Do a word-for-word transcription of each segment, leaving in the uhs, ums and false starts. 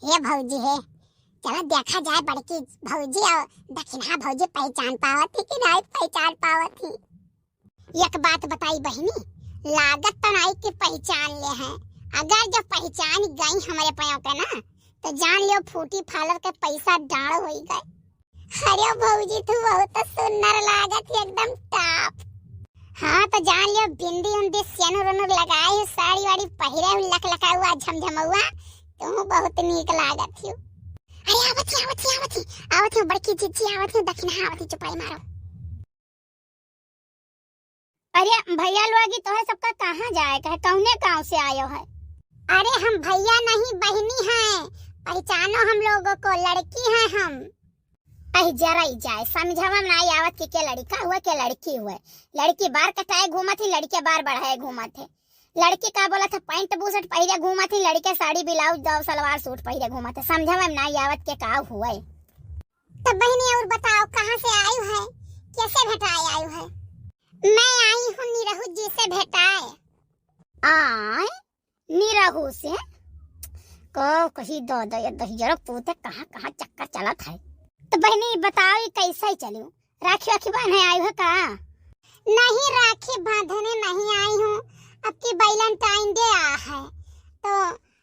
हे भौजी हे, चला देखा जाए बड़की भौजी और दखिनहा भौजी पहिचान पावत ही कि नाहीं पहिचान पावत ही। एक बात बताई बहिनी, लागत तो नाहीं कि पहिचान लेहैं। अगर जब पहिचान गई हमरे पयों के ना, तो जान लियो फूटी फालर के पैसा डाँड़ होई गए। अरे भौजी, तू बहुत सुंदर लागत ही, एकदम top। हाँ, तो जान लियो बिंदी उंदी सेनुर उनुर लगाए ही, साड़ी वाड़ी पहिरे ही, लकलकाउआ झमझमउआ, तू बहुत नीक लागत ही। अरे आवत ही, आवत ही, आवत ही, आवत ही, बड़की जिज्जी आवत ही, दखिनहा आवत ही, चुपाई मारो। अरे भैया लोग, ई तोहरे सबका कहाँ जाए का है, कौने गाँव से आयो है? अरे हम भैया नहीं, बहिनी हैं, पहचानो हम लोगों को, लड़की हैं हम। अहि जरा ही जाए, समझवा में नाई आवत कि के लड़का हुए, के लड़की हुए। लड़की बार कटाए घूमत ही, लड़के बार बढ़ाए घूमत है। लड़की का बोलत है, पैंट बुशर्ट पहिरे घूमत ही, लड़के साड़ी ब्लाउज दौ सलवार सूट पहिरे घूमत है। समझवा में नाई आवत के का हुए। तो बहिनी और बताओ, कहाँ से आयु है, कैसे भेटाए आयु है? मैं आई हूँ निरहू जी से भेटाए। आय, निरहू से? को कही दो दो ये दहिजरो पूते कहाँ कहाँ चक्कर चलत है। तो बहिनी बताओ, ये कैसे चलू? राखी वाखी बांधे आयु है का? नहीं, राखी बांधने नहीं आई हूँ, अब की Valentine Day आ है, तो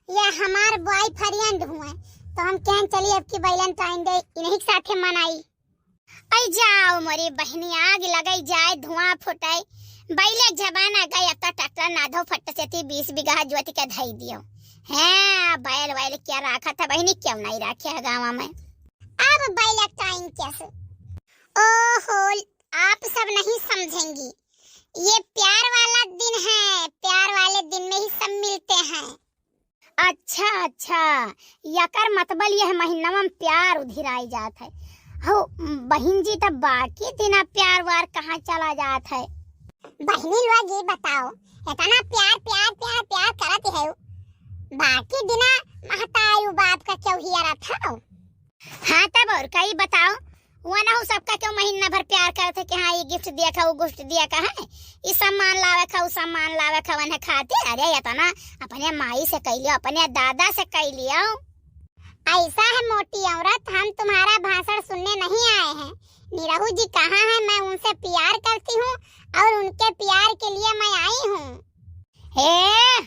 ये हमार boyfriend हुए, तो हम कहन चली अब की Valentine Day इन्हीं के साथे मनाई। ऐ जाओ मोरी बहिनी, आग लगई जाए, धुआं फुटई, बैले जमाना गए, अब तो ट्रैक्टर नाधो फट से ती बीस बीघा जोत के धई दियो। हैं, बैल वैल क्या राखत है बहिनी, क्यों नहीं राखे है गाँव में? अब Valentine कैसे? ओहो, आप सब नहीं समझेंगी, ये प्यार वाला दिन है, प्यार वाले दिन में ही सब मिलते हैं। अच्छा, अच्छा, यकर मतबल यह महीनवा में प्यार उधिराई जात है। हो, बहिन जी, तब बाकी दिना प्यार वार कहाँ चला जात है? बहिनी लोग, ये बताओ, इतना प्यार, प्यार, प्यार, प्यार करत है, बाकी दिना महतारू बाप का क्यों हियरत हो? हाँ, तब और कई बताओ, वनहु सबका क्यों महीना भर प्यार करत है कि हाँ, ये gift दिया का, वो gift दिया का है, ये सामान लावे का, वो सामान लावे का, वन्हें खातिर। अरे, इतना अपने माई से कह लियो, अपने दादा से कह लियो। ऐसा है मोटी औरत, हम तुम्हारा भाषण सुनने नहीं आए हैं। निरहू जी कहाँ हैं? मैं उनसे प्यार करती हूँ और उनके प्यार के लिए मैं आई हूँ। हे,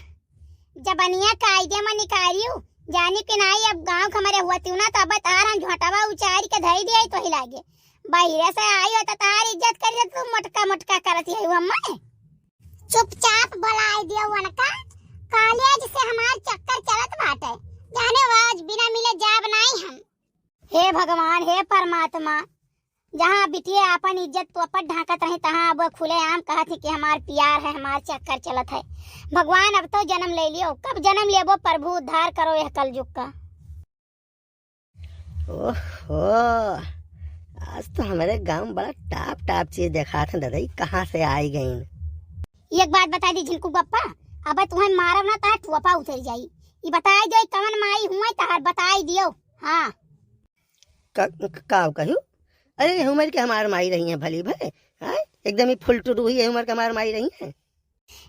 जबनिया कायदे में निकालियो, जानी कि नाई अब गाँव के हमरे हुआ तिउना, तब तार हम झोंटवा उचारी के धई दिया तो ही लागे। बहिरे से आई हो तो तार इज्जत करी, तू मोटका मोटका करत है हमें। चुपचाप बुलाई दियो उनका, कॉलेज से हमार चक्कर चलत बाटे, जाने वो आज बिना मिले जाब नाई हम। हे भगवान, हे परमात्मा, जहाँ बिटिया आपन इज्जत चौपट ढाँकत रही, तहाँ अब खुलेआम कहत ही कि हमार प्यार है, हमार चक्कर चलत है। भगवान, अब तो जन्म ले लियो, कब जन्म लेबो प्रभु, उद्धार करो यह कलयुग का। ओहो, आज तो हमरे गाँव में बड़ा top top चीज देखात हैं दादा, ई कहाँ से आई गईन? एक बात बताई दी झिनकू बप्पा, अब तुम्हें मारब ना, तहार टोपा उतर जाई। ई बताई दे, कवन माई हुए तहार, बताई दियो। हाँ। का, का, का कहू? अरे, उमर के हमार माई रही हैं भली भले, हाँ? एकदम ही फुलटुरू ही है, उमर के हमार माई रही हैं।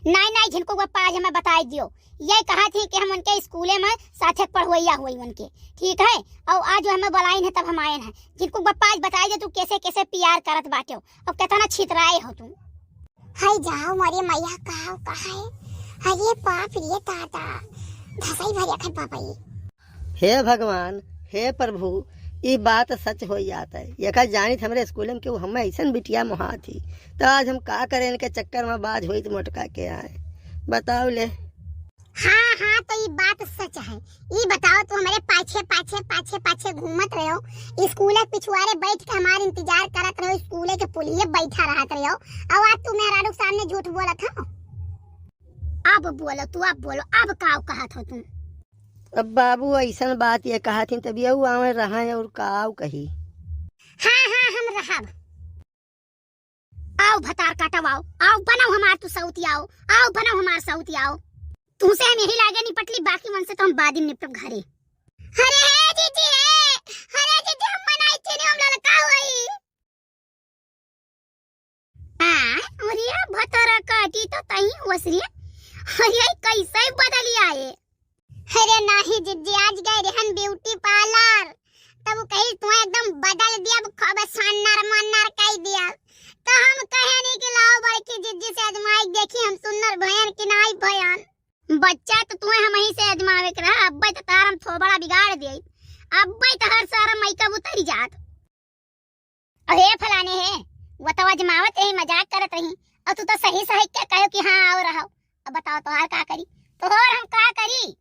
नाई, नाई, झिनकू बप्पा, आज हमें बताई दियो। ये कहा थी कि हम उनके स्कूले में साथे पढ़वैया हुई उनके, ठीक है? और आज वो हमें बुलाइन है, तब हम आयन है। झिनकू बप्पा, आज बताई दे, तू कैसे, कैसे प्यार करत बाटे हो और कितना छितराए हो तू। हाय जाओ मोरे मैया, का, का है? अरे बाप रे दादा, धसाई भर अखन पापा ये। हे भगवान, हे प्रभु, ई बात सच हो जात है। एका जानित हमरे स्कूल में केहू हमें ऐसन बिटिया मोहात ही, तो आज हम का करें इनके चक्कर में बाज होई तो मोटका के आए। बताओ ले। हाँ, हाँ, तो ई बात सच है। ई बताओ, तू हमरे पाछे, पाछे, पाछे, पाछे घूमत रहो, स्कूल के पिछुआरे बैठ के हमार इंतजार करत रहो, स्कूल के पुलिये बैठा रहत रहो, और आज तू मेहरारू के सामने झूठ बोलत हो। अब बोलो तू, अब बोलो, अब काव कहत हो तू? अब बाबू ऐसन बात ये कहत ही, तब यहू आवे रहा है और काव कही। हाँ, हाँ, हम रहब। आओ भतार काटव, आओ, आओ बनव हमार तू सौती, आओ, आओ बनव हमार सौती, आओ। तुमसे हम यही लागे निपटली, बाकी मन से तो हम बाद में निपटब घरे। अरे हे जीजी हे, अरे जीजी हम मनाई चीनी हम ललका होई। हाँ, अरे भतारा काटी तो तई वसरी। अरे कैसे बदली आए। अरे नाही जिज्जी, आज गए रहन ब्यूटी तू एकदम बदल दिया, खूब सन्नर मन्नर कई दिया। तो हम कहे नहीं कि लाओ बड़की जिज्जी से आजमाई देखी हम सुन्नर भयन कि नाई भयन। बच्चा तो तू हम ही से आजमावे के रहा, अब्बे तो तार हम थोबड़ा बिगाड़ दिए, अब्बे तो हर सारा makeup उतरी जात। अरे फलाने है, वो तो आजमावत रही, मजाक करत रही, और तू तो सही सही के कहो कि हाँ आओ रहो। अब बताओ तोहार का करी, तोहार हम का करी?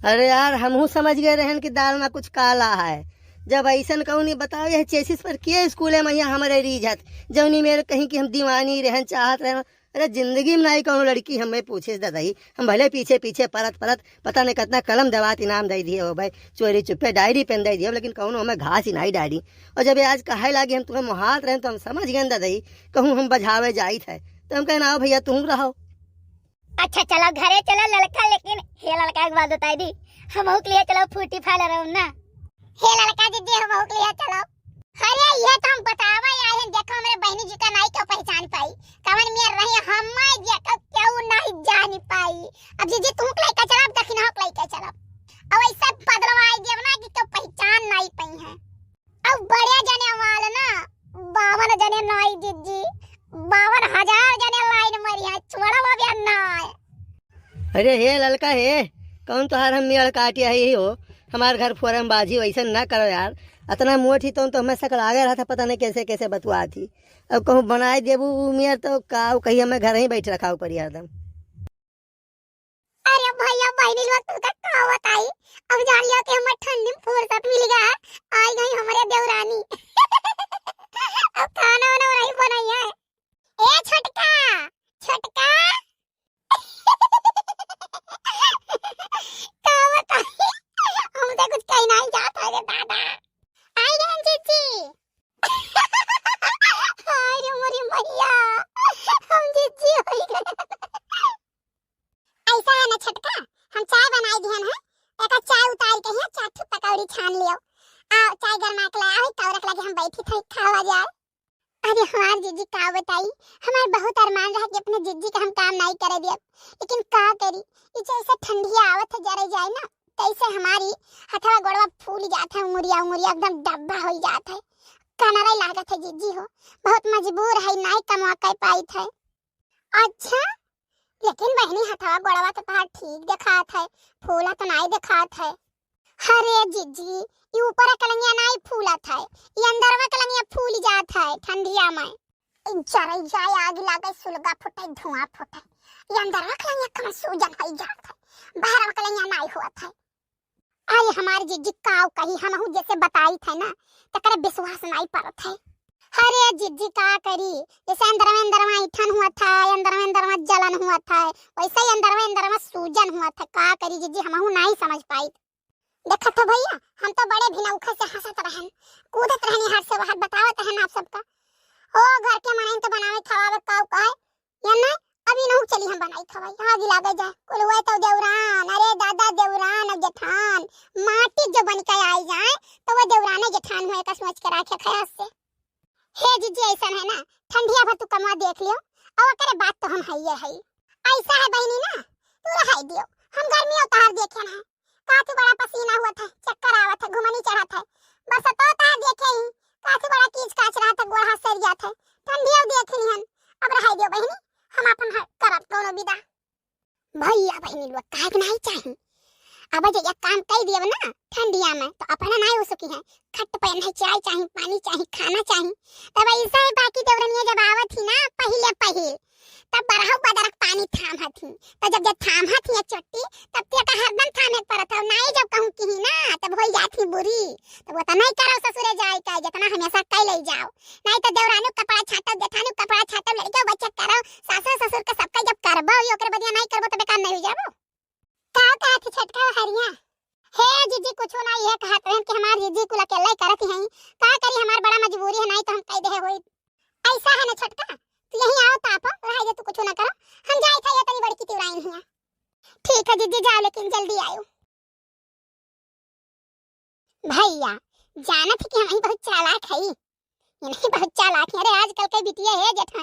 अरे यार, हमहू समझ गए रहन कि दाल में कुछ काला है। जब ऐसन कहू नहीं बताओ, यह चेसिस पर के स्कूल में यहाँ हमारे रीझत, जौनी मेरे कहीं कि हम दीवानी रहन चाहत रहन। अरे जिंदगी में नहीं कहूँ लड़की हमें पूछे ददई, हम भले पीछे पीछे परत परत पता नहीं कितना कलम दवात इनाम दे दिए हो भाई, चोरी चुप्पे डायरी पेन दे दिए हो, लेकिन कहूँ हमें घास ही नहीं डाली। और जब ये आज कहे लागी हम तुम्हें मोहात रहन तो हम समझ गए ददई, कहूँ हम बझावे जाइत है तो हम कहना आओ भैया तुम रहो। अच्छा चलो घरे चलो ललका, लेकिन हे ललका एक बात बताई दी, हमहू के लिए चलो फ्रूटी फल रहो ना। हे ललका जिज्जी हमहू के लिए चलो। अरे ये तो हम बतावा आए हैं, देखो हमरे बहनी जी का नाई क्यों पहचान पाई, कवन मेर रही हम देखो क्यों नहीं जान पाई। अब जिज्जी तू के लेके चलो, अब दखिनहो के लेके चलो, अब ऐसे पदरवा आई देव ना कि क्यों पहचान नहीं पाई है। अब बड़े जने वाले ना, बावन जने नाई जिज्जी, बावन हजार जने लाइन मरी है, छोड़ा वो भी ना है। अरे हे ललका हे, कौन तोहार हम मेड़ काटिया ही हो? हमार घर फोरम बाजी वैसे ना करो यार। अतना मोट ही तो, तो हमें सकल आगे रहा था, पता नहीं कैसे कैसे बतुआ थी। अब कहूँ बनाए देबू उ मेड़ तो का, उ कहीं हमें घर ही बैठ रखा ऊपर हरदम। अरे भैया बहनी लोग तू का का बताई, अब जान लियो कि हमें ठंडी में फुर्सत मिल गया है, आई गई हमारे देवरानी। अब खाना वाना वही बनाई है। ए छोटका, छोटका। का बताई, हमसे कुछ कही नहीं जात है रे दादा। आई गए हम जिज्जी। हाय रे मोरी मैया, हम जिज्जी हो गए। ऐसा है ना छोटका, हम चाय बनाई दिहन है, एका चाय उतार के हियाँ चार ठो पकौड़ी छान लियो। आ चाय गरमा के लाया है, तौरक लगे हम बैठी थे खावा जाए। अरे हमार जिज्जी का बताई, हमार बहुत अरमान रहा कि अपने जिज्जी का हम काम नाई करे दियब, लेकिन का करी, ई जैसे ठंडिया आवत है जरे जाए ना, तैसे हमारी हथवा गोड़वा फूल जात है, उंगुरिया उंगुरिया एकदम डब्बा हो जात है। कनरे लागत है जिज्जी हो, बहुत मजबूर है, नाई कमवा कर पाइत है। अच्छा, लेकिन बहनी हथवा गोड़वा तो तोहार ठीक देखात है, फूला तो नाई देखात है। अरे जिज्जी, ई ऊपर कलंगिया नाई फूलत है, ई अंदरवा कलंगिया फूल जात है ठंडिया में। ई जरई जाए, आग लागे, सुलगा फूटे, धुआं फूटे, ई अंदरवा कलंगिया कम सूजन हो जात है, बाहरवा कलंगिया नाई होत है। अरे हमार जिज्जी काव कही, हमहू जैसे बताई थे ना, तकरे विश्वास नाई परत है। अरे जिज्जी का करी, जैसे अंदरवा अंदरवा ऐठन हुआ था, अंदरवा अंदरवा जलन हुआ था, वैसे ही अंदरवा अंदरवा सूजन हुआ था। का करी जिज्जी, हमहू नाई समझ पाई। देखत हो भैया, हम तो बड़े भिनौखे से हंसत रहन, कूदत रहनी, हाथ से बाहर बतावत रहन आप सबका। ओ घर के मनइन तो बनावे खवावे काव का है, या ना? अब इनहू चली हम बनाई खवाई, आग लागे जाए। कुल हुए तो देवरान, अरे दादा देवरान, अब जेठान, माटी जो बन के आई जाए, तो वो देवराने जेठान हुए का सोच के रखे ख्याल से। हे जिज्जी, ऐसा है ना, ठंडिया भर तू कमवा देख लियो, और ओकरे बाद तो हम हइये हई। ऐसा है बहनी ना, तू रहाई दियो, हम गर्मी उतार देखे ना, काफी बड़ा पसीना हुआ था, चक्कर आवत है, घुमनी चढ़त है, बरसतो उतार देखे ही, काफी बड़ा कीच काच रहा था, गोड़ हाथ सर जात है, ठंडिया देख लिहन। अब रहाई दियो बहनी, हम अपन ह-, करब कोनो विदा। भैया बहनी लोग काहे के नाई चाही? अब जे एक काम कई दियब ना ठंडिया में, तो अपना नाई हो सकी है, खट पे नहीं चाय चाही, पानी चाही, खाना चाही। तब ऐसा है बाकी देवरनिया जब आवत ही ना पहिले पहिल, तब बरहु बदरक पानी थाम हथी, तो जब जब थाम हथी चोटी, तब ते का हरदम थामे के परत हो, नाई जब कहूँ की ही ना, तब हो जात ही बुरी। तब वो तो नहीं करो ससुरे जाए का, जितना हमेशा कई ले जाओ। नहीं तो देवरानी कपड़ा छाटब, जेठानी कपड़ा छाटब, लड़के बच्चे करो, सासु ससुर के सबका जब करबो, ये ओकरे बदिया नहीं करबो, तो बेकार नहीं हो जाबो। का कहत ही छोटका हरिया? हे जिज्जी, कुछो ना, ये कहत रहन कि हमार जिज्जी कुल अकेले ही करत ही हैं। का करी, हमार बड़ा मजबूरी है, नहीं तो हम कह दे होई। ऐसा है ना छोटका, तू यहीं आओ तापो, रह जा, तू कुछो ना करो, हम जाए था ये तनी बड़की तिवराइन हिया। ठीक है जिज्जी, जाओ, लेकिन जल्दी आयो। भैया, जानत ही कि हम ही बहुत चालाक हई। ये नहीं बहुत चालाक है। अरे, आजकल के बिटिया है जेठा